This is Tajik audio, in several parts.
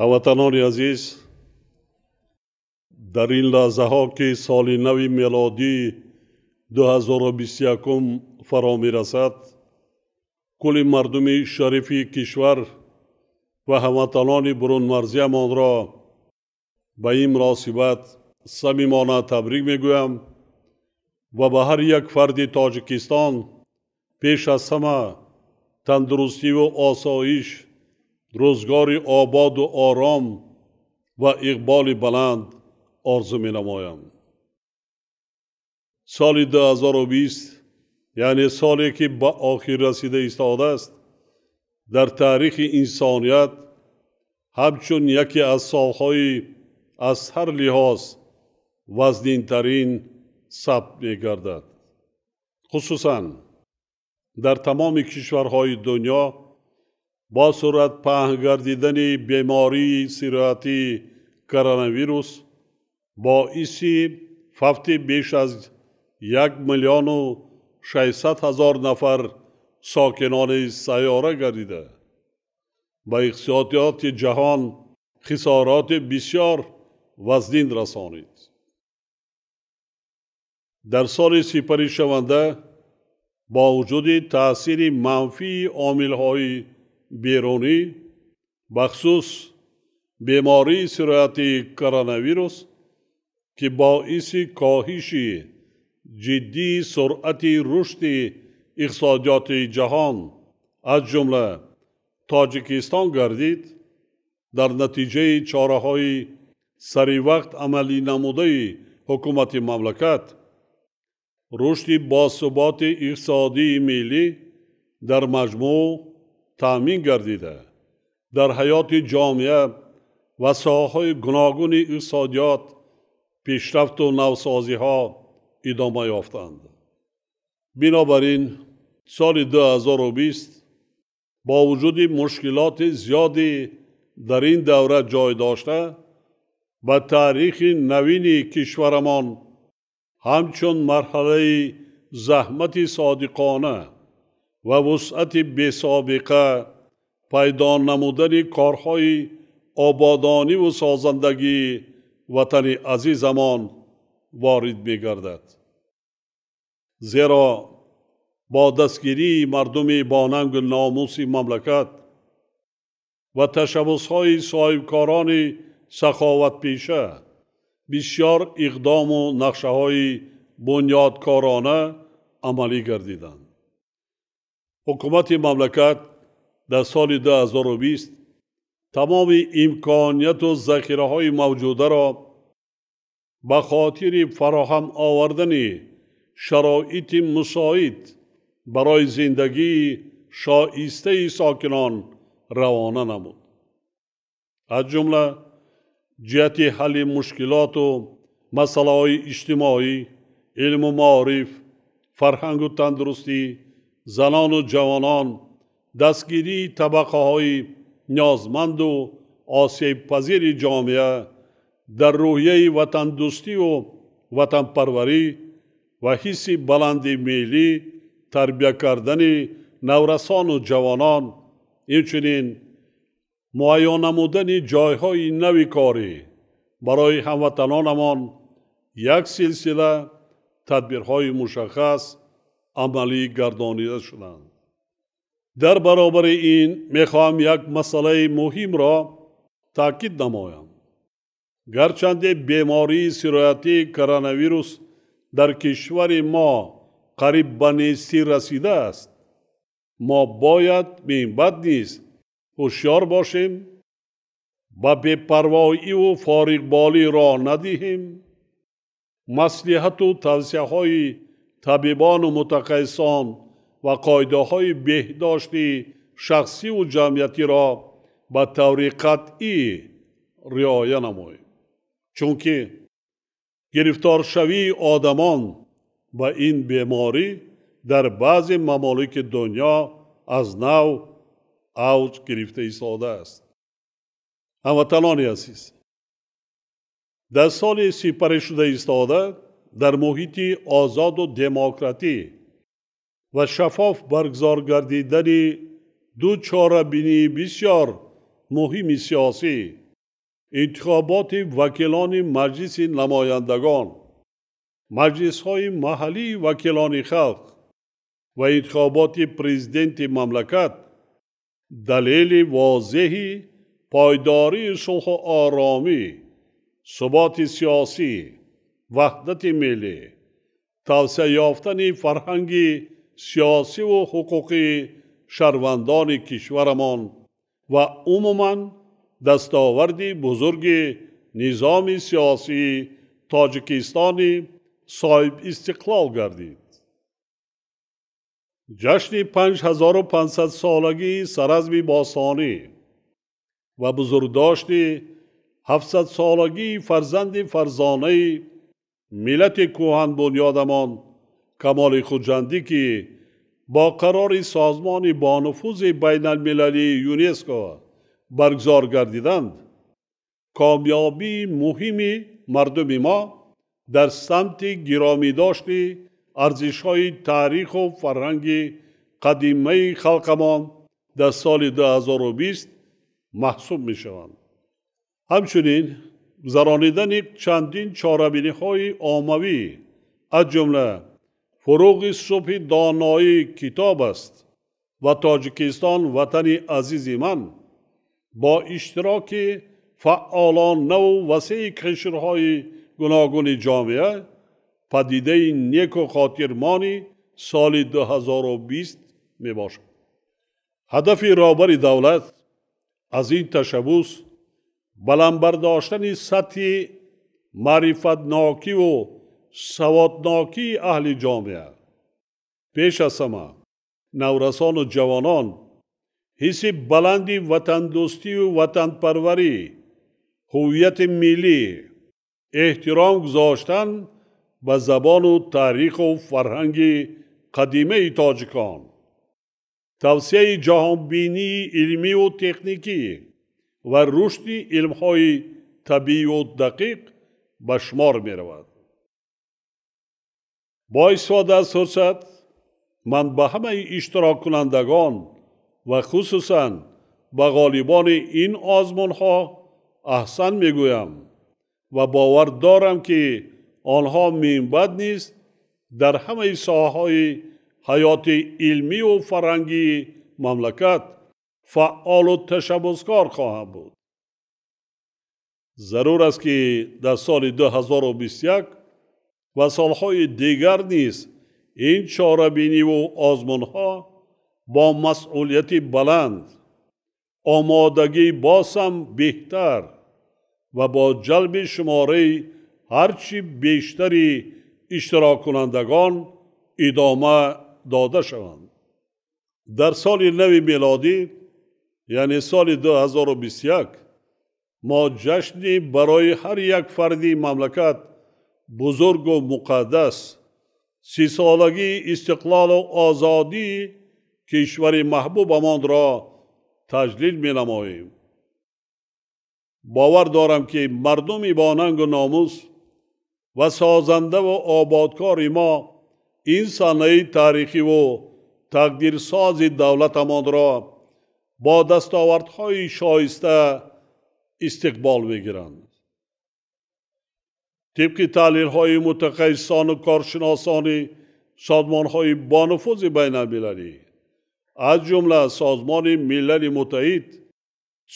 Ҳамватанони азиз, дар ин лаҳзаҳо, ки соли нави мелодӣ 2021 фаро мерасад, кулли мардуми шарифи кишвар ва ҳамватанони бурунмарзиямонро ба ин муносибат самимона табрик мегӯям ва ба ҳар як фарди Тоҷикистон пеш аз ҳама тандурустиву осоиш, рӯзгори ободу ором ва иқболи баланд орзу менамоям. Соли 2020, яъне соле ки ба охир расида истодааст, дар таърихи инсоният ҳамчун яке аз солҳои аз ҳар лиҳоз вазнинтарин сабт мегардад. Хусусан дар тамоми кишварҳои дунё бо суръат паҳн гардидани бемории сироятии коронавирус боиси фавти беш аз 1 600 000 нафар сокинони сайёра гардида, ба иқтисодиёти ҷаҳон хисороти бисёр вазнин расонид. Дар соли сипаришаванда бо вуҷуди таъсири манфии омилҳои берунӣ, бахусус бемории сироятии коронавирус, ки боиси коҳиши ҷиддии суръати рушди иқтисодиёти ҷаҳон, аз ҷумла Тоҷикистон гардид, дар натиҷаи чораҳои саривақт амалӣ намудаи ҳукумати мамлакат рушди босуботи иқтисодии миллӣ дар маҷмӯъ таъмин гардида, дар ҳаёти ҷомеа ва соҳаҳои гуногуни иқтисодиёт пешрафту навсозиҳо идома ёфтанд. Бинобар ин, соли 2020 бо вуҷуди мушкилоти зиёди дар ин давра ҷой дошта, ба таърихи навини кишварамон ҳамчун марҳалаи заҳмати содиқона ва вусъати бесобиқа пайдо намудани корҳои ободониву созандагии ватани азизамон ворид мегардад. Зеро бо дастгирии мардуми бонангу номуси мамлакат ва ташаббусҳои соҳибкорони саховатпеша бисёр иқдому нақшаҳои бунёдкорона амалӣ гардиданд. Ҳукумати мамлакат дар соли 2020 тамоми имконияту захираҳои мавҷударо ба хотири фароҳам овардани шароити мусоид барои зиндагии шоистаи сокинон равона намуд. Аз ҷумла ҷиҳати ҳалли мушкилоту масъалаҳои иҷтимоӣ, илму маориф, фарҳангу тандурустӣ, занону ҷавонон, дастгирии табақаҳои ниёзманду осебпазири ҷомеа, дар рӯҳияи ватандӯстиву ватанпарварӣ ва ҳисси баланди миллӣ тарбия кардани наврасону ҷавонон, инчунин муайён намудани ҷойҳои нави корӣ барои ҳамватанонамон як силсила тадбирҳои мушаххас амалӣ гардонида шуданд. Дар баробари ин мехоҳам як масъалаи муҳимро таъкид намоям. Гарчанде бемории сироятии коронавирус дар кишвари мо қариб ба нестӣ расидааст, мо бояд минбаъд низ ҳушёр бошем, ба бепарвоиву фориғболӣ роҳ надиҳем, маслиҳату тавсияҳои табибону мутахассисон ва қоидаҳои беҳдошти шахсиву ҷамъиятиро ба таври қатъӣ риоя намоем, чунки гирифторшавии одамон ба ин беморӣ дар баъзе мамолики дунё аз нав авҷ гирифта истодааст. Ҳамватанони азиз, дар соли сипаришуда истода дар муҳити озоду демократӣ ва шаффоф баргузор гардидани ду чорабинии бисёр муҳими сиёсӣ Интихоботи вакилони Маҷлиси намояндагон, маҷлисҳои маҳаллии вакилони халқ ва интихоботи президенти мамлакат далели возеҳи пойдории сулҳу оромӣ, суботи сиёсӣ, ваҳдати миллӣ, тавсеа ёфтани фарҳанги сиёсиву ҳуқуқии шаҳрвандони кишварамон ва умуман дастоварди бузурги низоми сиёсии Тоҷикистони соҳибистиқлол гардид. Ҷашни 5500-солагии Саразми бостонӣ ва бузургдошти 700-солагии фарзанди фарзонаи миллати кӯҳанбунёдамон Камоли Хуҷандӣ, ки бо қарори созмони бонуфузи байналмилалии ЮНЕСКО баргузор гардиданд, комёбии муҳими мардуми мо дар самти гиромидошти арзишҳои таъриху фарҳанги қадимаи халқамон дар соли 2020 маҳсуб мешаванд. Ҳамчунин гузаронидани чандин чорабиниҳои оммавӣ, аз ҷумла фуруғи субҳи доноии китоб аст ва Тоҷикистон ватани азизи ман бо иштироки фаъолонаву васеи қишрҳои гуногуни ҷомеа падидаи неку хотирмони соли 2020 мебошад. Ҳадафи роҳбари давлат аз ин ташаббус баланд бардоштани сатҳи маърифатнокиву саводнокии аҳли ҷомеа, пеш аз ҳама наврасону ҷавонон, ҳисси баланди ватандӯстию ватанпарварӣ, ҳуввияти миллӣ, эҳтиром гузоштан ба забону таъриху фарҳанги қадимаи тоҷикон, тавсияи ҷаҳонбинии илмиву техникӣ ва рушди илмҳои табиию дақиқ ба шумор меравад. Бо истифода аз фурсат ман ба ҳамаи иштироккунандагон ва хусусан ба ғолибони ин озмунҳо аҳсан мегӯям ва бовар дорам, ки онҳо минбаъд низ дар ҳамаи соҳаҳои ҳаёти илмиву фарҳангии мамлакат фаъолу ташаббускор хоҳанд буд. Зарур аст, ки дар соли 2021 ва солҳои дигар низ ин чорабиниву озмунҳо бо масъулияти баланд, омодагии боз ҳам беҳтар ва бо ҷалби шумораи ҳарчи бештари иштироккунандагон идома дода шаванд. Дар соли нави мелодӣ, яъне соли 2021, мо ҷашни барои ҳар як фарди мамлакат бузургу муқаддас 30-солагии истиқлолу озодии кишвари маҳбубамонро таҷлил менамоем. Бовар дорам, ки мардуми бонангу номус ва созандаву ободкори мо ин санаи таърихиву тақдирсози давлатамонро бо дастовардҳои шоиста истиқбол мегиранд. Тибқи таҳлилҳои мутахассисону коршиносони созмонҳои бонуфузи байналмилалӣ, аз ҷумла Созмони Милали Муттаҳид,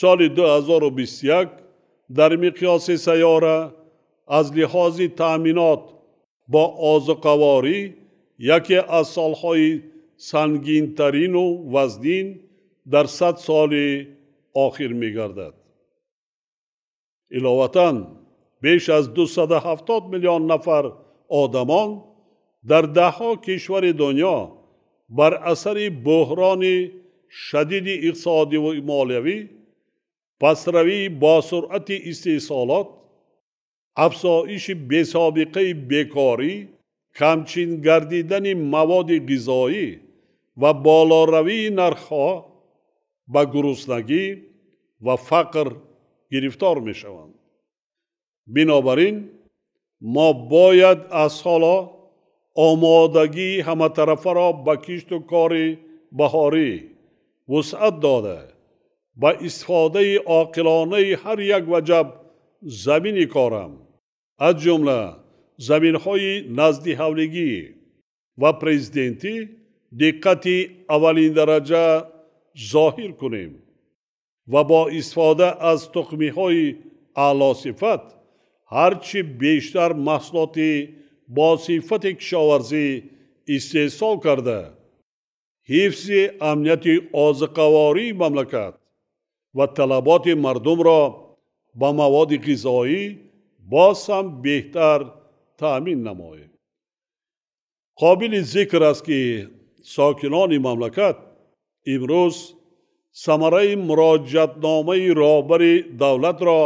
соли 2021 дар миқёси сайёра аз лиҳози таъминот бо озуқаворӣ яке аз солҳои сангинтарину вазнин дар 100 соли охир мегардад. Иловатан, беш аз 270 миллион нафар одамон дар даҳҳо кишвари дунё бар асари буҳрони шадиди иқтисодиву молиявӣ, пастравии босуръати истеҳсолот, афзоиши бесобиқаи бекорӣ, камчин гардидани маводи ғизоӣ ва болоравии нархҳо ба гуруснагӣ ва фақр гирифтор мешаванд. Бинобар ин мо бояд аз ҳоло омодагии ҳаматарафаро ба кишту кори баҳорӣ вусъат дода, ба истифодаи оқилонаи ҳар як ваҷаб замини корам, аз ҷумла заминҳои назди ҳавлигӣ ва президентӣ диққати аввалиндараҷа зоҳир кунем ва бо истифода аз тухмиҳои аълосифат ҳарчи бештар маҳсулоти бо сифати кишоварзӣ истеҳсол карда, ҳифзи амнияти озиқавории мамлакат ва талаботи мардумро ба маводи ғизоӣ боз ҳам беҳтар таъмин намоем. Қобили зикр аст, ки сокинони мамлакат имрӯз самараи муроҷиатномаи роҳбари давлатро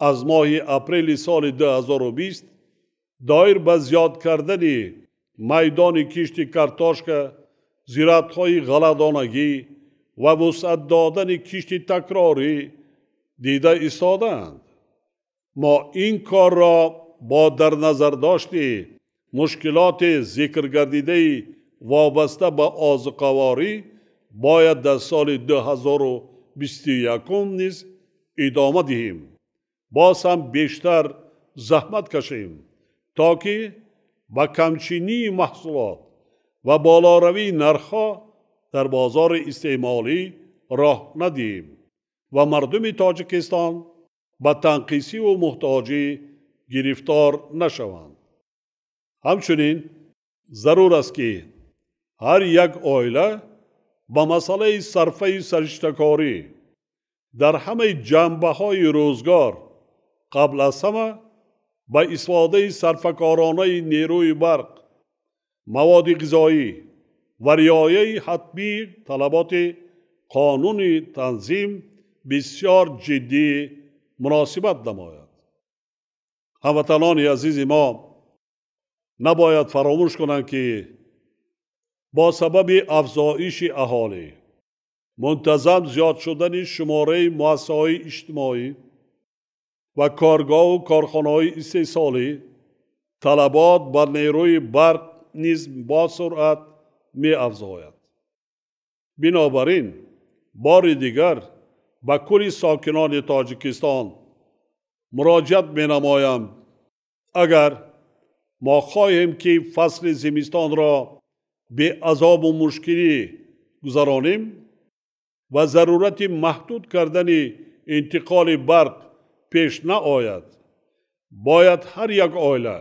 аз моҳи апрели соли 2020 доир ба зиёд кардани майдони кишти картошка, зироатҳои ғалладонагӣ ва вусъат додани кишти такрорӣ дида истодаанд. Мо ин корро бо дар назардошти мушкилоти зикргардидаи вобаста ба озуқаворӣ бояд дар соли 2021 низ идома диҳем, боз ҳам бештар заҳмат кашем, то ки ба камчинии маҳсулот ва болоравии нархҳо дар бозори истеъмолӣ роҳ надиҳем ва мардуми Тоҷикистон ба танқисиву муҳтоҷӣ гирифтор нашаванд. Ҳамчунин зарур аст, ки ҳар як оила ба масъалаи сарфаи сариштакорӣ дар ҳамаи ҷанбаҳои рӯзгор қабл аз ҳама ба истифодаи сарфакоронаи нерӯи барқ, маводи ғизоӣ ва риояи ҳатмии талаботи қонуни танзим бисёр ҷиддӣ муносибат намояд. Ҳамватанони азизи мо набояд фаромӯш кунанд, ки бо сабаби афзоиши аҳолӣ, мунтазам зиёд шудани шумораи муассисаҳои иҷтимоӣ ва коргоҳу корхонаҳои истеҳсолӣ, талабот ба нерӯи барқ низ бо суръат меафзояд. Бинобар ин, бори дигар ба кулли сокинони Тоҷикистон муроҷиат менамоям. Агар мо хоҳем, ки фасли зимистонро беазобу мушкилӣ гузаронем ва зарурати маҳдуд кардани интиқоли барқ пеш наояд, бояд ҳар як оила,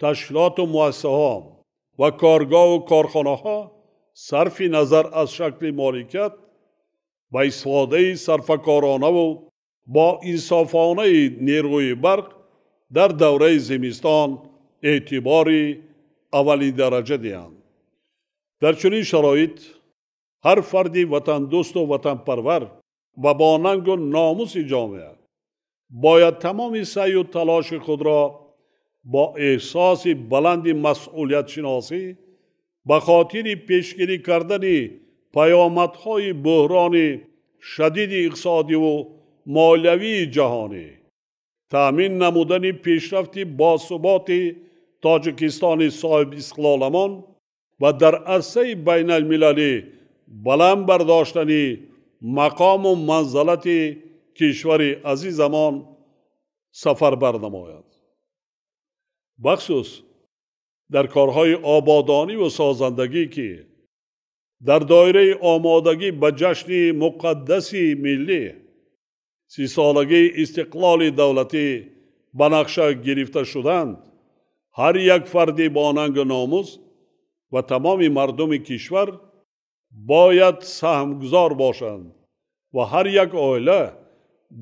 ташкилоту муассисаҳо ва коргоҳу корхонаҳо сарфи назар аз шакли моликият ба истифодаи сарфакоронаву бо инсофонаи нерӯи барқ дар давраи зимистон эътибори аввалиндараҷа диҳанд. Дар чунин шароит ҳар фарди ватандӯсту ватанпарвар ва бо нангу номуси ҷомеа бояд тамоми саъю талоши худро бо эҳсоси баланди масъулиятшиносӣ ба хотири пешгирӣ кардани паёмадҳои буҳрони шадиди иқтисодиву молиявии ҷаҳонӣ, таъмин намудани пешрафти босуботи Тоҷикистони соҳибистиқлоламон ва дар арсаи байналмилалӣ баланд бардоштани мақому манзалати кишвари азизамон сафарбар намояд. Бахусус дар корҳои ободониву созандагӣ, ки дар доираи омодагӣ ба ҷашни муқаддаси миллӣ 30-солагии истиқлоли давлатӣ ба нақша гирифта шуданд, ҳар як фарди бо нангу номус ва тамоми мардуми кишвар бояд саҳмгузор бошанд ва ҳар як оила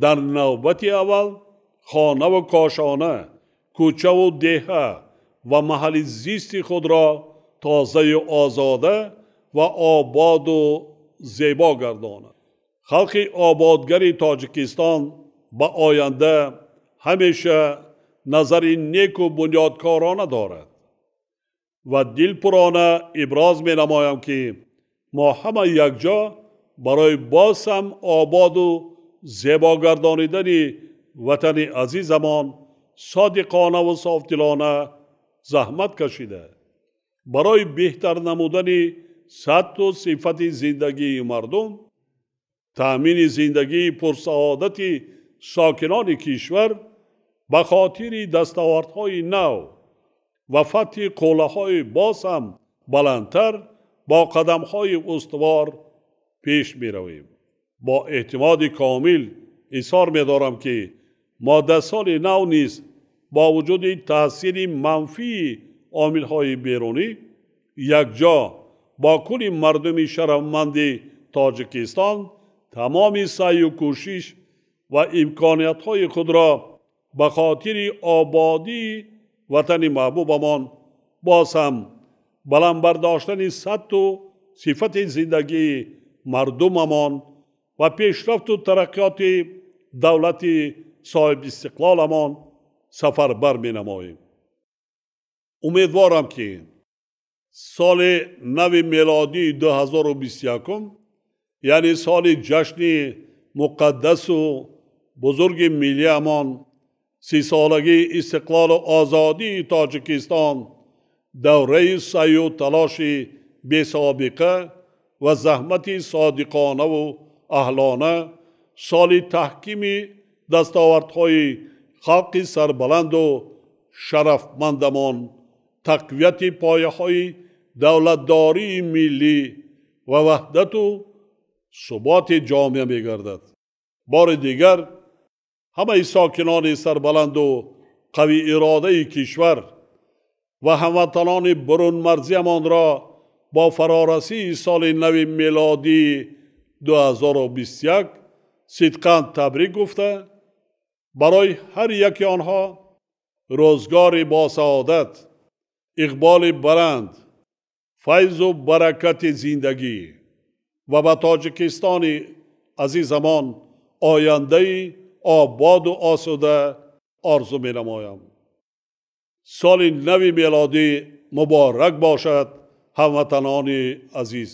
дар навбати аввал хонаву кошона, кӯчаву деҳа ва маҳалли зисти худро тозаю озода ва ободу зебо гардонад. Халқи ободгари Тоҷикистон ба оянда ҳамеша назари неку бунёдкорона дорад ва дилпурона иброз менамоям, ки мо ҳама якҷо барои боз ҳам ободу зебо гардонидани ватани азизамон содиқонаву софдилона заҳмат кашида, барои беҳтар намудани сатҳу сифати зиндагии мардум, таъмини зиндагии пурсаодати сокинони кишвар ба хотири дастовардҳои нав ва фатҳи қуллаҳои боз ҳам баландтар бо қадамҳои устувор пеш меравем. Бо эътимоди комил изҳор медорам, ки мо дар соли нав низ бо вуҷуди таъсири манфии омилҳои берунӣ якҷо бо кулли мардуми шарафманди Тоҷикистон тамоми саъю кӯшиш ва имкониятҳои худро ба хотири ободии ватани маҳбубамон, боз ҳам баланд бардоштани сатҳу сифати зиндагии мардумамон ва пешрафту тараққиёти давлати соҳибистиқлоламон сафарбар менамоем. Умедворам, ки соли нави мелодии 2021, яъне соли ҷашни муқаддасу бузурги миллиамон, 30-солагии истиқлолу озодии Тоҷикистон, давраи саъю талоши бесобиқа ва заҳмати содиқонаву аҳлона, соли таҳкими дастовардҳои халқи сарбаланду шарафмандамон, тақвияти пояҳои давлатдории миллӣ ва ваҳдату суботи ҷомеа мегардад. Бори дигар ҳамаи сокинони сарбаланду қавииродаи кишвар ва ҳамватанони бурунмарзиамонро бо фарорасии соли нави мелодии 2021 сидқан табрик гуфта, барои ҳар яки онҳо рӯзгори босаодат, иқболи баланд, файзу баракати зиндагӣ ва ба Тоҷикистони азизамон ояндаи ободу осуда орзу менамоям. Соли нави мелодӣ муборак бошад, ҳамватанони азиз.